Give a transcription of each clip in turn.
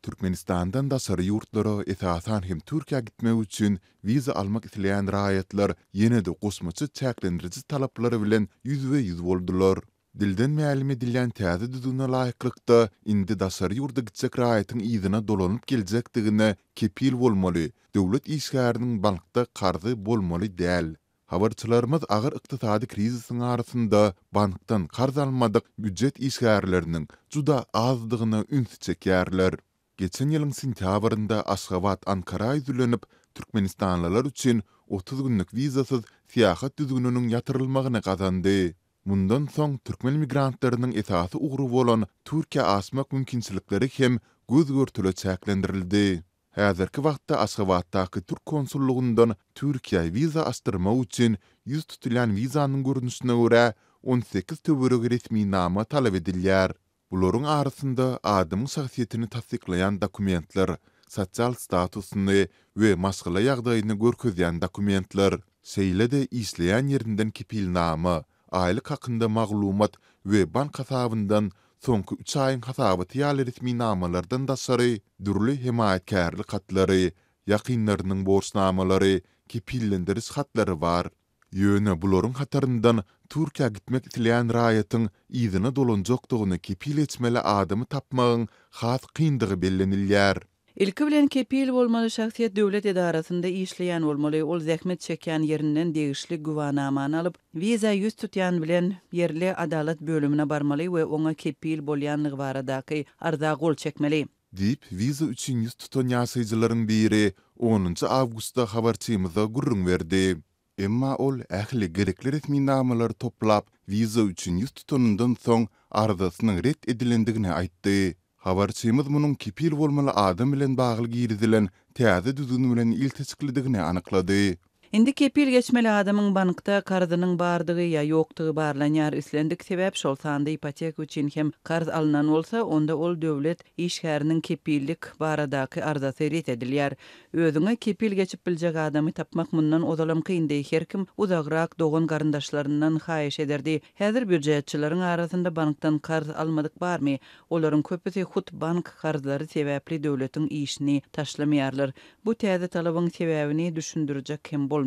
Türkmenistandan daşary ýurtlara, esasan hem Türkiýä gitmek üçin wiza almak isleýän raýatlar ýene-de goşmaça çäklendiriji talaplar bilen ýüzbe-ýüz boldular. Dilden mälim edilýän täze düzgüne laýyklykda, indi daşary ýurda gitjek raýatyň yzyna dolanyp geljekdigine kepil bolmaly, döwlet işgäriniň bankda karzy bolmaly däl. Habarçylarymyz agyr ykdysady krizisiň arasynda bankdan karz almadyk býujet işgärleriniň juda azdygyna ünsi çekýärler. Geçen ýylyň sentýabrynda Aşgabat Ankara ýüzlenip, türkmenistanlylar üçin 30 günlük wizasyz syýahat düzgüniniň ýatyrylmagyny gazandy. Mundan soň türkmen migrantlarynyň esasy ugry bolan Türkiýä aşmak mümkinçilikleri hem göz-görtele çäklendirildi. Häzirki wagtda Aşgabatdaky türk konsullygyndan Türkiýä wiza açdyrmak üçin ýüz tutulýan wizanyň görnüşine görä 18 töweregi resminama talap edilýär. Bularyň arasynda adamyň şahsyýetini tassyklaýan dokumentler, sosial statusyny we maşgala ýagdaýyny görkezýän dokumentler, şeýle-de işleýän ýerinden kepilnama, aýlyk hakynda maglumat we bank hasabyndan soňky üç aýyň hasabaty ýaly resminamalardan daşary dürli hemaýatkärlik hatlary, ýakynlarynyň borçnamalary, kepillendiriş hatlary bar. Ýöne bularyň hataryndan Türkiýä gitmek isleýän raýatyň yzyna dolanjakdygyny kepil geçmeli adamy tapmagyň has kyndygy bellenilýär. Ilki bilen kepil bolmaly şahsyýet döwlet edarasynda işleýän bolmaly, ol zähmet çekýän ýerinden degişli güwanamany alyp, wiza ýüz tutýan bilen ýerli adalat bölümine barmaly we oňa kepil bolýanlygy baradaky arza gol çekmeli. Diýip, wiza üçin ýüz tutan ýaşaýjylaryň biri onunjy awgustda habarçymyza gürrüň berdi. Emma ol ähli gerekli resminamalary toplap, wiza üçin ýüz tutanyndan soň arzasynyň ret edilendigini aýtdy. Habarçymyz munuň kepil bolmaly adam bilen bagly girizilen täze düzgün bilen ilteşiklidigini anyklady. Indi kepil geçmeli adamyň bankda karzynyň bardygy ýa ýokdugy barlanýar. Islendik sebäp, şol sanda ipoteka üçin hem karz alnan bolsa, onda ol döwlet işgäriniň kepillik baradaky arzasy ret edilýär. Özüňe kepil geçip biljek adamy tapmak mundan ozalam kyndy, her kim uzagrak dogan-garyndaşlaryndan haýyş ederdi. Häzir býujetçileriň arasynda bankdan karz almadyk barmy? Olaryň köpüsi hut bank karzlary sebäpli döwletiň işini taşlamaýarlar. Bu täze talabyň sebäbini düşündirjek hem bolmaýarlar.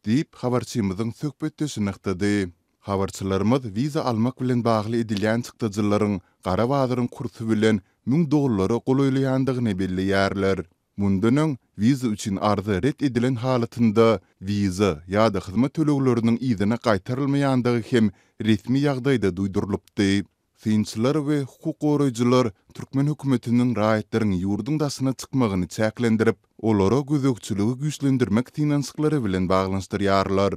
Diýip, habarçymyzyň söhbetdeşi nygtady. Habarçylarymyz wiza almak bilen bagly edilýän çykdajylaryň gara bazaryň kursy bilen 1000 dollara golaýlaýandygyny belleýärler. Mundan öň, wiza üçin arza ret edilen halatynda wiza ýa-da hyzmat tölegleriniň yzyna gaýtarylmaýandygy hem resmi ýagdaýda duýdurylypdy. Synçylar we hukuk goraýjylar türkmen hökümetiniň raýatlaryň ýurduň daşyna çykmagyny çäklendirip, olara gözegçiligi güýçlendirmek synanyşyklary bilen baglanyşdyrýarlar.